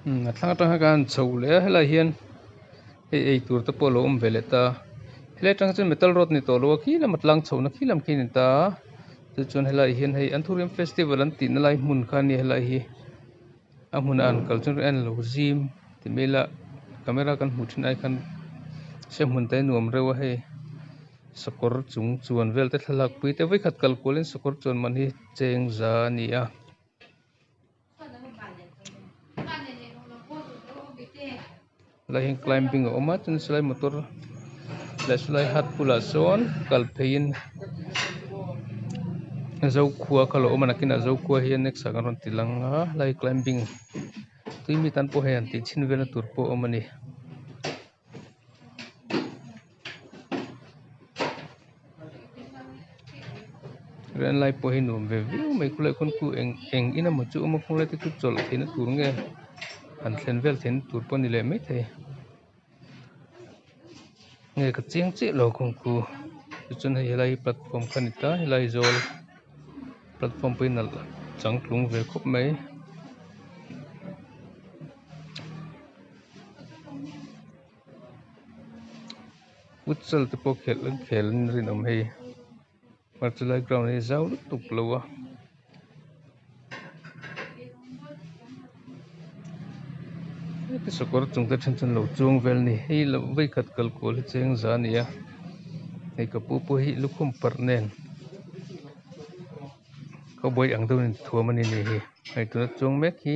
Umm a thlang atang hian kan han chho leh a helaiah hian hei eitur te pawh a lo awm ve leh ta helai atang chuan metal road ni tawh lo a khi lama tlang chhohna khi lam khi a ni ta a chu chuan helaiah hian hei anthurium festival an tihna lai hmun kha a nia helai hi a hmunah an kal chuan a en lo zim ti mai ila camera kan hmuh thin ai khan se hmun te a nuam reuh a hei sakawr chung chuan vel te thlalak pui te vawikhat kal kual in sakawr chuan man hi cheng za a ni a. Helai hian climbing a awm a chuan sawlai motor leh sawlai hut bulah sawn kal pheiin zokhua kha a lo awm a nakinah zokhua hi next ah kan rawn ti lang a helai climbing tui mi tan pawh hei han tih chhin velna tur pawh a awm a ni. Ren lai pawh hi nuam ve viau mai khawlai khawn khu eng eng in emaw chu awm a khawnglai te chu chawlh theihna tur nge han thlen vel theihna tur pawh a ni leh maithei nge ka chiang chiah lo khawng khu tichuan hei helai hi platform kha a ni ta helai zawl platform pawh hi nalh changtlung ve khawp mai. Futsal te pawh khelh an khel an rinawm hei mahse chulai ground hi zau lutuk lo a heti sakawr chung te then chu an lo chuang vel a ni hei lo vawikhat kal kual hi cheng za a ni a hei ka pu pawh hi lukhum parh nen cowboy ang deuhin a inthuam a ni hi hei tuna chuang mek hi.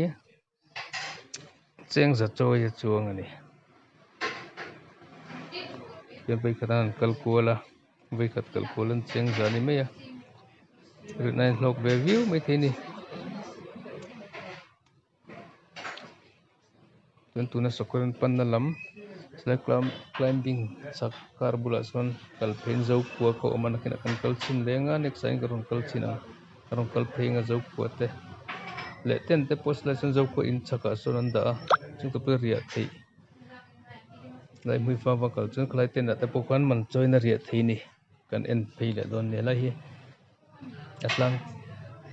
Cheng za chawi a chuang a ni tichuan vawikhat an han kal kual a vawikhat kal kual an cheng za ni mai a rin a inhlawk ve viau maithei a ni chuan tuna sakawr an panna lam helai climbing chhak car bulah sawn kal pheiin zokhua kha a awm a nakinah kan kal chhin leng a next ah hian ka rawn kal chhin ang. A rawn kal phei anga zokhua te leh tent te pawh saw lai sawn zokhua in chhakah sawn an dah a chungte pawh hi riah theih lai hmuifang va kal chuan khalai tent ah te pawh khan man chawiin a riah theih a ni kan en phei leh dawn nia helai hi a tlang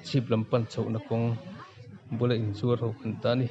chhip lam pan chhohna kawng bula inzuar ho kan ta a ni.